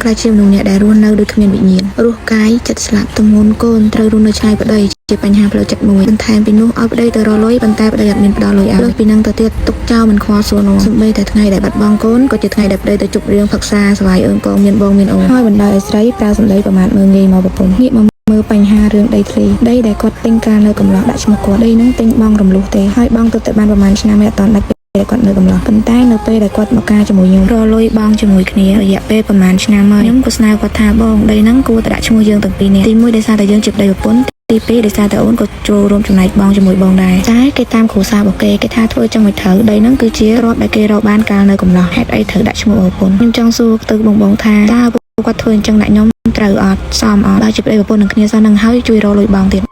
បានក្លាយជាមនុស្សម្នាក់ដែលរស់នៅដូចគ្មានវិញ្ញាណរស់កាយចិត្តស្លាប់ទម្ងន់កូនត្រូវរស់នៅឆ្ងាយប្តីជាបញ្ហាផ្លូវចិត្តមួយបន្ថែមពីនោះឲ្យប្តីទៅរកលុយប៉ុន្តែប្តីអត់មានផ្ដល់លុយឲ្យលើសពីនឹងទៅទៀតទុកចោលមិនខ្វល់សួរនាំសំបីតែថ្ងៃដែលបាត់បង់កូនក៏ជាថ្ងៃដែលប្តីទៅជប់រឿងផឹកសាស្វាយអើងកងមានបងមានអូនហើយបណ្ដោយឲ្យស្រីប្រើសម្ដីប្រមាថមើលងាយមកប្រពន្ធងាកមកមើលបញ្ហារឿងដីធ្លីដីដែលគាត់ទិញកាលនៅកំឡោះដាក់ឈ្មោះគាត់ដីហ្នឹងទិញបងរំលោះទេហើយបងទៅតែបានប្រហែលឆ្នាំឯអត់តាន់ដាច់ពេលដែលគាត់នៅកំឡោះប៉ុន្តែនៅពេលដែលគាត់មកការជាមួយខ្ញុំរលុយបងជាមួយគ្នារយៈពេលប្រហែលឆ្នាំហើយខ្ញុំក៏ស្នើគាត់ថាបងដីហ្នឹងគួរតែដាក់ឈ្មោះយើងទាំងពីរនាក់ទីមួយដោយសារតែយើងជាប្តីប្រពន្ធទីពីរដោយសារតែអូនក៏ចូលរួមចំណែកបងជាមួយបងដែរតែគេតាមគ្រួសាររបស់គេគេថាធ្វើចឹងមិនត្រូវដីហ្នឹងគឺជាទ្រព្យដែលគេរកបានកាលនៅកំឡោះហេតុអីត្រូវដាក់ឈ្មោះប្រពន្ធខ្ញុំចង់សួរទៅបងបងថាតើពួកគាត់ធ្វើអញ្ចឹងដាក់ខ្ញុំត្រូវអត់សមអត់បើជាប្តីប្រពន្ធនឹងគ្នាសោះនឹងហើយជួយរកលុយបងទៀត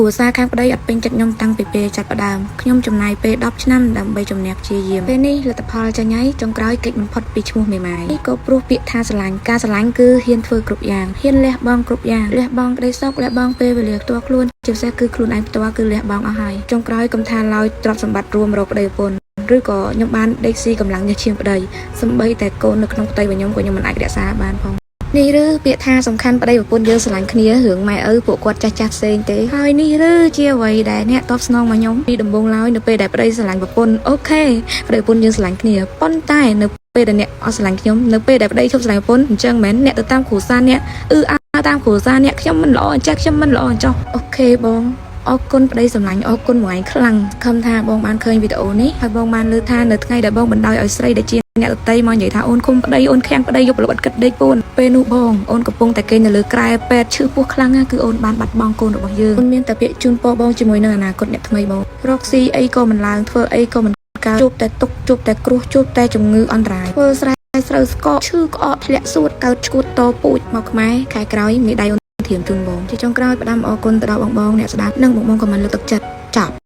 គ្រួសារខាងប្តីអត់ពេញចិត្តខ្ញុំតាំងពីពេលចាប់ផ្ដើមខ្ញុំចំណាយពេល10ឆ្នាំដើម្បីជំនះព្យាយាមពេលនេះលទ្ធផលចាញ់ហើយចុងក្រោយគេចបំផុតពីឈ្មោះមេម៉ាយនេះក៏ព្រោះពាក្យថាស្រឡាញ់ការស្រឡាញ់គឺហ៊ានធ្វើគ្រប់យ៉ាងហ៊ានលះបង់គ្រប់យ៉ាងលះបង់ក្តីសុខលះបង់ពេលវេលាផ្ទាល់ខ្លួនជាពិសេសគឺខ្លួនឯងផ្ទាល់គឺលះបង់អស់ហើយចុងក្រោយកុំថាឡើយទ្រព្យសម្បត្តិរួមរកប្តីប្រពន្ធឬក៏ខ្ញុំបានដេកស៊ីកម្លាំងញើសឈាមប្តីសំបីតែកូននៅក្នុងផ្ទៃរបស់ខ្ញុំក៏ខ្ញុំមិនអាចរក្សាបានផង នេះឬពាក្យថាសំខាន់ប្តីប្រពន្ធយើងស្រឡាញ់គ្នារឿងម៉ែឪពួកគាត់ចាស់ចាស់ផ្សេងទេហើយនេះឬជាអ្វីដែលអ្នកតបស្នងមកខ្ញុំពីដំបូងឡើយនៅពេលដែលប្តីស្រឡាញ់ប្រពន្ធ OK ប្តីប្រពន្ធយើងស្រឡាញ់គ្នាប៉ុន្តែនៅពេលដែលអ្នកអត់ស្រឡាញ់ខ្ញុំនៅពេលដែលប្តីឈប់ស្រឡាញ់ប្រពន្ធអញ្ចឹងមែនអ្នកទៅតាមគ្រួសារអ្នកអឺអើតាមគ្រួសារអ្នកខ្ញុំមិនល្អអញ្ចេះខ្ញុំមិនល្អអញ្ចោះ OK បងអរគុណប្តីសម្លាញ់អរគុណមួយឯងខ្លាំងខំថាបងបានឃើញវីដេអូនេះហើយបងបានលើថានៅថ្ងៃដែលបងបណ្ដោយឲ្យស្រីដែលជាអ្នកដតីមកនិយាយថាអូនគុំប្តីអូនខាំងប្តីយកប្រលត់គិតដេកពូនពេលនោះបងអូនកំពុងតែគេងនៅលើក្រែពេទ្យឈឺពោះខ្លាំងណាស់គឺអូនបានបាត់បង់កូនរបស់យើងអូនមានតែពាក្យជូនពរបងជាមួយនឹងអនាគតអ្នកថ្មីបងរកស៊ីអីក៏មិនឡើងធ្វើអីក៏មិនកើតជួបតែទុកជួបតែគ្រោះជួបតែជំងឺអន្តរាយធ្វើស្រែស្រូវស្កកឈឺក្អកធ្លាក់សួតកើតឈួតតពូជមកខ្មែរខែក្រោយមេដៃអូនធៀមជូនបងជាចុងក្រោយផ្ដាំអរគុណទៅដល់បងបងអ្នកស្ដាប់និងបងបងក៏មិនលើកទឹកចិត្តចប់។